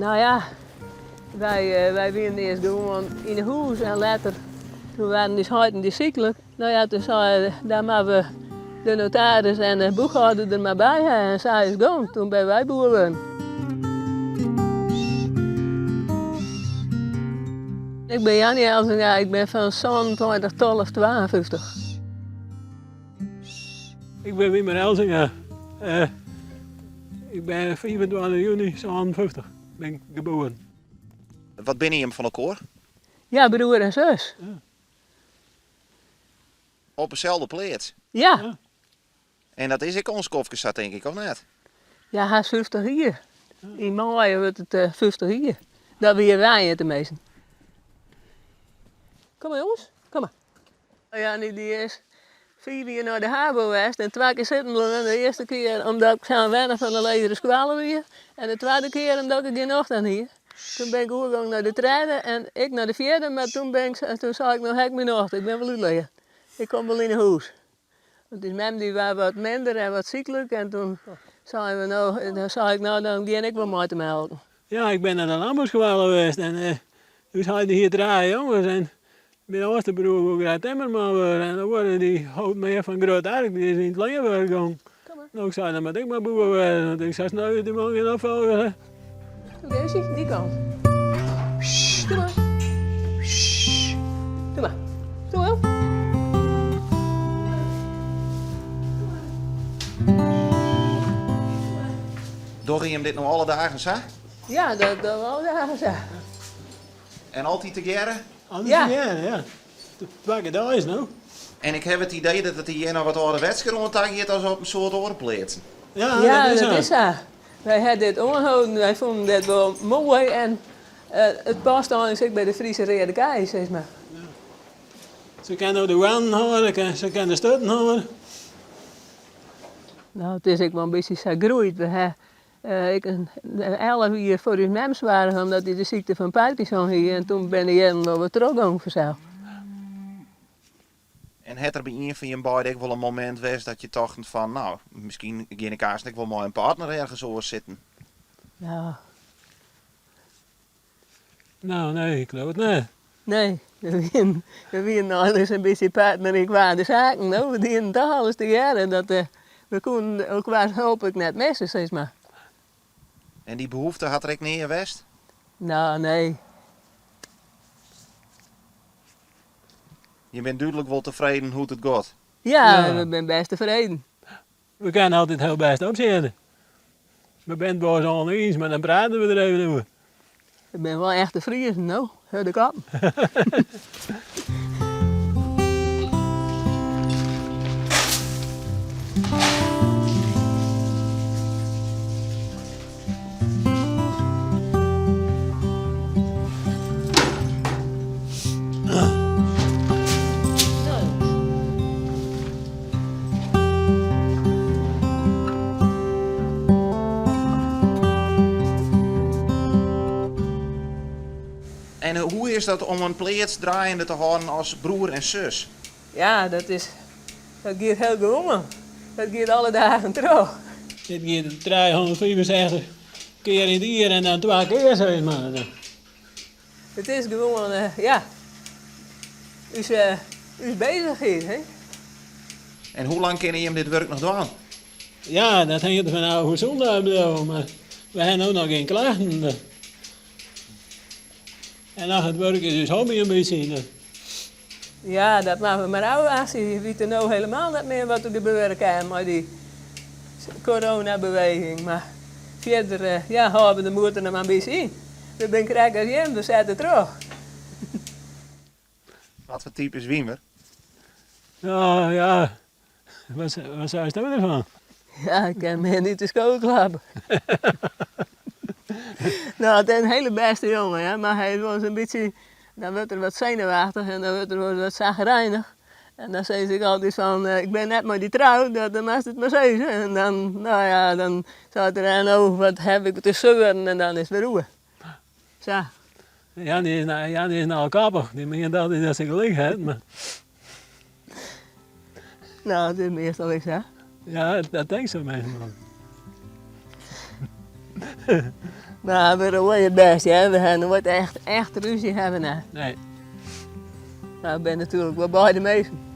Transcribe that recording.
Nou ja, wy, wy wienen earst gewoan yn 'e hûs en letter, toen waarden ús heiten dy syklik. No ja, toen sei er, dan moatte we de notaris en de boekhâlder der mar by ha en sa is it gong. Toen binne wy boer wurden. Ik bin Jannie Elzinga, ik bin fan 27 12 52. Ik bin Wiemer Elzinga. Ik bin 25 juny 57 bin ik geboren. Wat binne jim fan elkoar? Ja, broer en zus. Op deselde pleats? Ja. En dat is ek al in skoftke sa tink ik, of net? Ja, hast 50 jier. Yn maaie wurdt it 50 jier. Dat we hjir wenje teminsten. Kom mar jonges, kom mar. Jannie dy is fiif jier nei de havo west en twa kear sitten bleaun. De earste kear omdat ik sa wennich fan de legere skoalle wie en de twadde kear omdat ik der gjin nocht oan hie. Toen bin ik oergongen nei de tredde en ek nei de fjirde, mar toen, bin ik, toen sei ik, no ha ik myn nocht, ik bin wol útleard. Ik kom wol yn 'e hûs. Want ús mem dy waard wat minder en wat syklik en toen seinen we no, dan sei ik no, dan gean ik wol mei te melken. Ja, ik bin nei de lânbouskoalle west en ús heit hie trije jonges en myn âldste broer woe graach timmerman wurde en de oare dy hold mear fan grut ark, dy is yn it leanwurk gong. No, ik sei, dan moat ik mar boer wêze, want ik sa sneu dat dy man gjin opfolger hat. Doe Daisy, die kant. Doe mar. Doe mar. Doe wel. Dogge jim dit no alle dagen sa? Ja, dat dogge we alle dagen sa. En altyd tegearre? Altyd Ja. tegearre, ja. Twa kear deis no. En ik haw it idee dat it hjir noch wat âlderwetsker oan ta giet as op in soad oare pleatsen. Ja, Ja, dat is dat sa. is sa. Wy ha dit oanholden, wy fûnen dit wol moai en it past eins ek by de Friese Reade Kij, sis mar. Se kin no de hoarnen hâlde, se kin de sturten hâlde. No, it is ek wol in bytsje sa groeid. We ha ek in 11 jier foar ús mem soarge omdat dy de sykte fan Parkinson hie en toen binne de jierren wol wat trochgong fansels. En hat der by ien fan jim beide ek wol in momint west dat je tochten fan, no, miskien gean ik aanst ek wol mei in partner ergens oars sitten? No. No, nee, ik leau it net. Nee, we wienen, we wienen alris in bytsje partner yn kwade saken, no. We dienen toch alles tegearre, dat we koenen elkoars hulp ek net misse, sis mar. En dy behoefte hat der ek nea west? No, nee. Je binne dúdlik wol tefreden hoe't it giet? Ja, we binne bêst tefreden. We kinne altyd hiel bêst opsjitte. We binne it wolris ûniens, mar dan prate we der even oer. We binne wol echte Friezen, no. Hurde koppen. En hoe is dat om in pleats draaiende te hâlden as broer en sus? Ja, dat is, dat giet hiel gewoan. Dat giet alle dagen troch. Dit giet 365 kear yn it jier en dan twa kear sis mar. It is gewoan, ja, ús, ús beuzichheid, hè. En hoe lang kinne jim dit wurk noch dwaan? Ja, dat hinget derfan ôf hoe sûn wy bliuwe, mar we ha no noch gjin klachten. En noch it wurk is ús hobby in bytsje. Ja, dat moatte we mar ôfwachtsje. Je witte no helemaal net mear wat der gebeure kin mei dy coronabeweging. Mar fierder, ja, hâlde we de moed der noch mar in bytsje yn. We binne krekt as jim, we sette troch. Wat foar type is Wiemer? No ja, wat seist do derfan? Ja, ik kin my net út de skoech klappe. No, it is in hiele bêste jonge, hear, mar hy is wolris in bytsje, dan wurdt er wat senuwachtich en dan wurdt er wolris wat sagrijnich. En dan sis ik altyd fan, ik bin net mei dy troud, dan moatst it mar sizze. En dan, no ja, dan seit er, en no, wat ha ik te seuren en dan is it wer oer. Sa. Jannie is, Jannie is nochal koppich. Dy mient altyd dat se gelyk hat, mar... No, it is meastal ek sa. Ja, dat tinkt se meastal. Mar we roaie it bêst, hear. We ha noait echt, echt rúzje hawwe. Nee. Mar we binne natuerlik wol beide minsken.